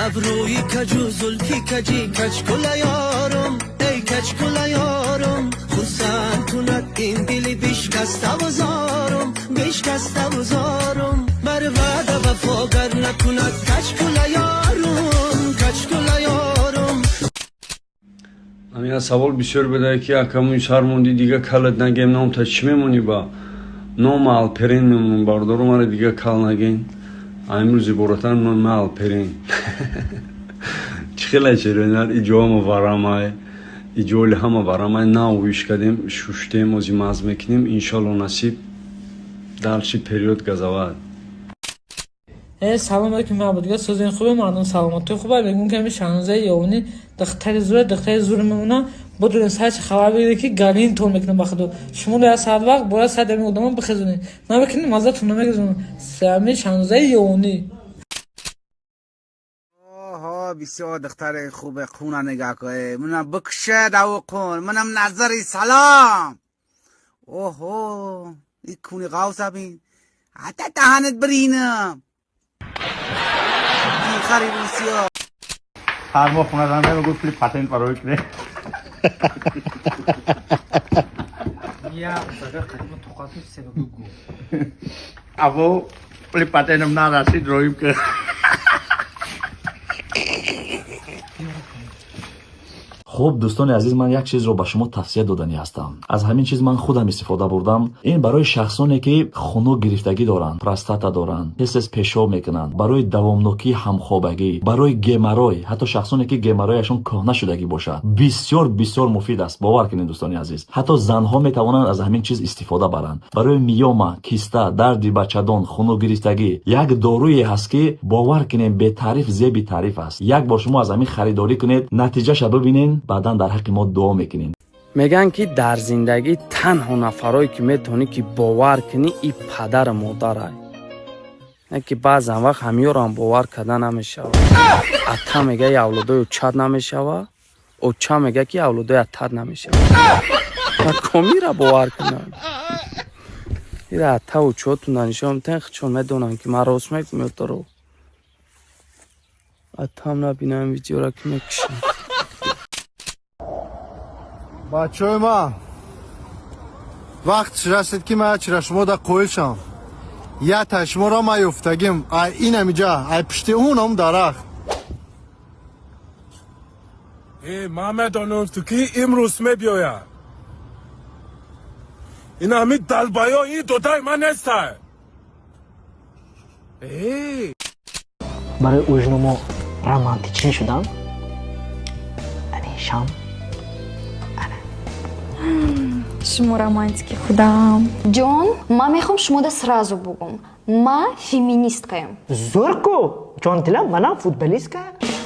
Абрӯи каҷу зулфи каҷи качкула ёрам, эй качкула ёрам, хурсанд кунад ин дили бишкаставу зорам, бишкаставу зорам. Бар ваъда вафо гар накунад качкула ёрам, качкула ёрам. Ҳамина савол бисёр буда, ки акамуи сар монди, дига калат нагем, номта чӣ мемонӣ? Ба нома Алперен мемонам, бардору, мара дига кал наген. Имрӯз иборатан ма Алперен. Чӣ хела черенар иҷоама варамай, иҷоли ҳама варамай, нав виш кардем, шуштем, ози маз мекунем, иншолло, насиб, дальше период газавад. Салом алейкум, мабудга сӯзин хубе, мардум саломатӣ хубе. Мегӯм, ки ҳами Шаҳнозаи Ёвонӣ духтари зуре, духтари зур мемона. Будурин сарчи хабар бигиред, ки галинтон мекунам. Ба худо, шумо як саат вақт бояд саат ами одамон бихезонед, намекунед, маззатон намегезонад. Ҳами Шаҳнозаи Ёвонӣ. Оҳо, бисёр духтари хубе, қуна нигоҳ кун, манам бикушад ав қун, манам назари салом. Оҳо, и куни ғавса бин, ҳатта даҳанат биринам, хари русиё. Ҳар моҳ хона зан мегуфт, пули патент барои кунед. Аво пули патентам нарасид, роим ки. Хуб, дӯстони азиз, ман як чизро ба шумо тавсия доданӣ ҳастам. Аз ҳамин чиз ман худам истифода бурдам. Ин барои шахсоне, ки хунук гирифтагӣ доранд, простата доранд, тез тез пешоб мекунанд, барои давомнокии ҳамхобагӣ, барои геморрой, ҳатто шахсоне, ки геморрояшон кӯҳна шудагӣ бошад, бисёр бисёр муфид аст. Бовар кунед, дӯстони азиз, ҳатто занҳо метавонанд аз ҳамин чиз истифода баранд. Барои миёма, киста, дарди бачадон, хунук гирифтагӣ як доруе ҳаст, ки бовар кунем, бетаъриф зеби таъриф аст. Як бор шумо аз ҳамин харидорӣ кунед, натиҷаша бибинед, баъдан дар ҳаққи мо дуо мекунед. Мегӯянд, ки дар зиндагӣ танҳо нафарое, ки метавонӣ, ки бовар кунӣ, и падару модарай, не ки баъзан вақт ҳамёрам бовар карда намешавад. Ата мега, авлодои очат намешава, оча мега, ки авлодои атат намешава. Ба комира бовар кунам? Ира ата очотуна нишон метен, чон медонам, ки ман рост мегӯм ё дурӯғ. Атам набинам видеора, ки мекушам. Бачаҳои ман, вақт расид, ки ман чира шумо да қоил шавам. Ята шуморо ман ёфтагим, ай инамиҷа, ай пишти унам дарахт. Ман медонам, ту ки имрӯз мебиёяд. Ин ҳами далбаё, ин додаи ман нестай. Барои ужину мо романтичӣ шудам, ани шам. Шумо романтики худам. Ҷон, ман мехоҳам шумода сразу бугум: ман феминисткаям. Зӯрку, ҷондилам, манам футболистка.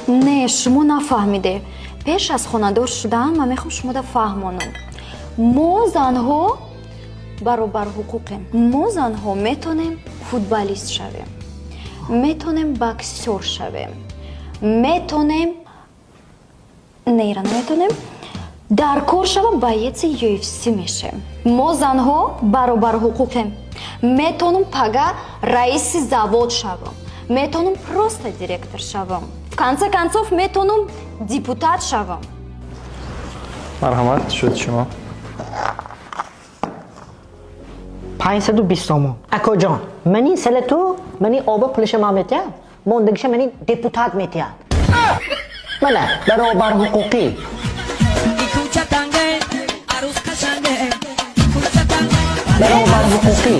Не, шумо нафаҳмиде. Пеш аз хонадор шудан ман мехоҳам шумода фаҳмонам: мо занҳо баробарҳуқуқем. Мо занҳо метонем футболист шавем, метонем боксёр шавем, метонем, нера наметонем, дар кор шава, боеци UFC мешавем. Мо занҳо баробарҳуқуқем. Метонам пага раиси завод шавам, метонам просто директор шавам, в конце концов метонам депутат шавам. Марҳамат, шуд шумо. 520 сомон. Акоҷон, мани селету мани оба пулиша ман метиҳам, мондагиша мани депутат метиҳад. Мана баробарҳуқуқӣ. Баробарҳуқуқӣ.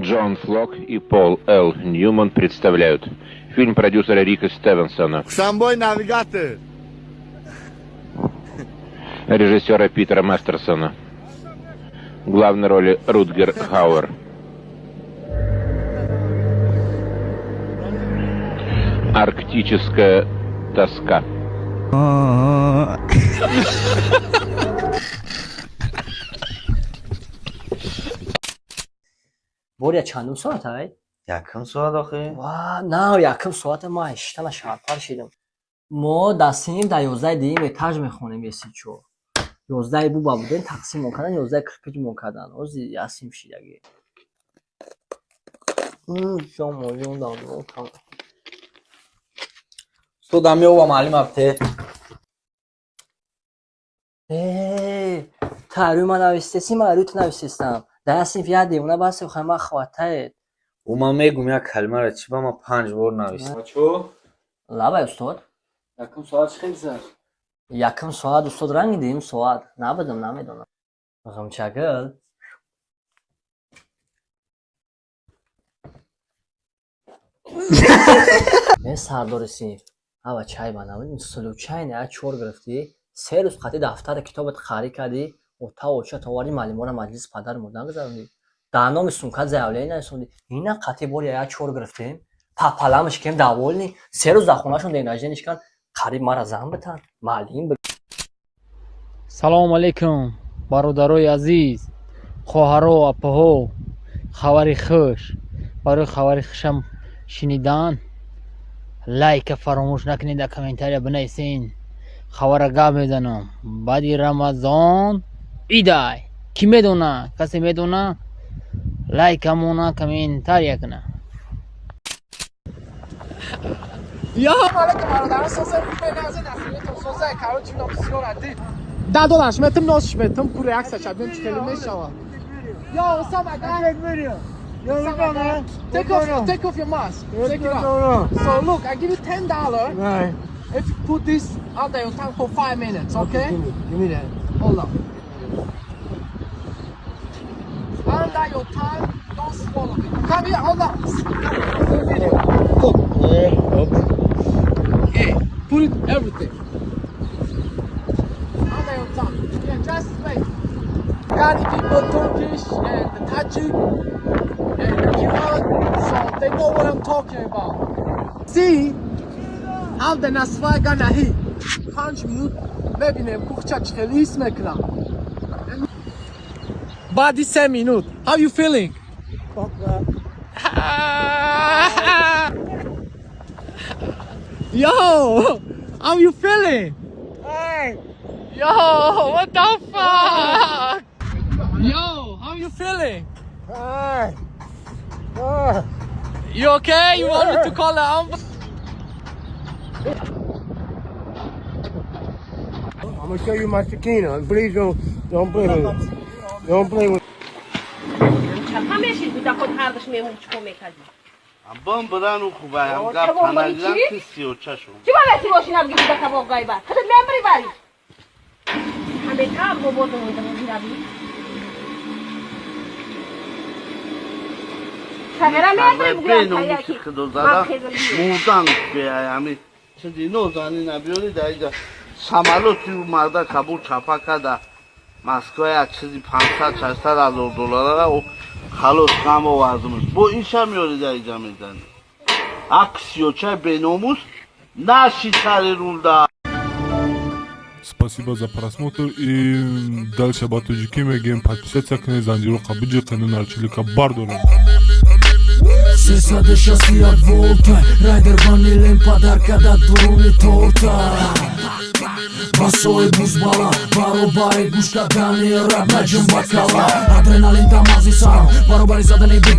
Джон Флок и Пол Л. Ньюман представляют фильм продюсера Рика Стевенсона, Хушанбой, навигатор. Режиссера Питера Мастерсона. В главной роли Рутгер Хауэр. «Арктическая тоска». Боря, чандум соат ай? Якум соат охи. Ва, на, якум соата ма ҳештана шарпар шидам. Мо дар синф дар 11-и дуюм этаж мехонем, если чо. 11-и буба будем, тақсим мо кардан, 11 кирпич мо кардан. Ози як синф шидаги. Шом дам. Устод, ҳами ова маълим абте. Э, ту арӯи ман навистеси, ман арӯи ту навистестам. Дар як синф як девона басе, хай ман хватает. Ӯ ман мегум як калимаро, чӣ ба ман панҷ бор навист? Бачо. Лабай, устод. Якум соат чӣ хел гузашт? Якум соат, устод, ранги дуюм соат набудам, намедонам. Ғамчагил. Мен сардори синф. Ава чай ба намедонам, случайно як чор гирифтӣ, 3 рӯз қатъи дафтари китобат қарӣ кардӣ, ота оча товарди, маълимора маҷлиси падару модар гузарондӣ. Дар номи сумкат заявление нависондӣ. Ина қатъи бори як чор гирифтем. Папаламаш кем довольный. 3 рӯз дар хонашон день рождения шикан, қариб мара зан битан. Маълим. Салому алейкум, бародарои азиз, хоҳаро, апаҳо. Хабари хуш. Барои хабари хушам шунидан лайка фаромӯш накунед, дар комментария бинависен. Хабара гап мезанам: баъди Рамазон идай. Кӣ медона? Касе медона, лайка мона, комментария куна. Я алейкум, бародарон, соза беназир насибетон соза. Короче, нам бисёр ади. 10 долларш метам, носш метам, ку реаксия шабем чӣ хеле мешавад. Yo, what's up, my guy? Yo, What's up, my guy? Take off your mask. Take it off. So look, I give you $10 Right. if you put this under your tongue for 5 minutes, okay? Give me that. Hold on. Under your tongue, don't swallow it. Come here, hold on. Do video. Look. Yeah, put it everything. Under your tongue. Yeah, just wait. Afghani people, Turkish and the Tajik and Iran, so they know what I'm talking about. See how the насвай gonna hit. 5 минут мебинем кухча чӣ хеле ҳис мекунам. Баъди 3 минут, how you feeling? Fuck that. Yo, how you feeling? Hey! Yo, what the fuck? Yo, how you feeling? Hey! Ah. You okay? You want me to call the ambulance? I'm gonna show you my sakina. Please don't play with it. Don't play with. ҳамеши кӯдакон ҳардаш меҳмон чӣ кор мекардӣ? Бом будану хубаям гап Тавон бари таназзам чӣ? ки сиёчашум. Чӣ балати мошинат ги кӯдака боғайба худат мембри бари ҳамета бобо мирави шағера мебри Беномуси худозада мурдан беаями чизи нозани набиёри даиҷа самолоти марда кабул чапа када Москва як чизи 500-600 ҳазор долларара ӯ халос ғам овардумш бо иша меёри даиҷа мезани ак сиёчаи беномус наши сари рулда. Спасибо за просмотр и дальше ба тоҷикӣ мегӯем: подписаться кунед, занҷироқа биҷиқену нарчилика бардорем. 361 волта райдер ванилем падарка дар дуруни торта басои бузбала баробари гӯш кардани раб наҷум ба кала адреналин дар мағзи сарам баробари задани бит.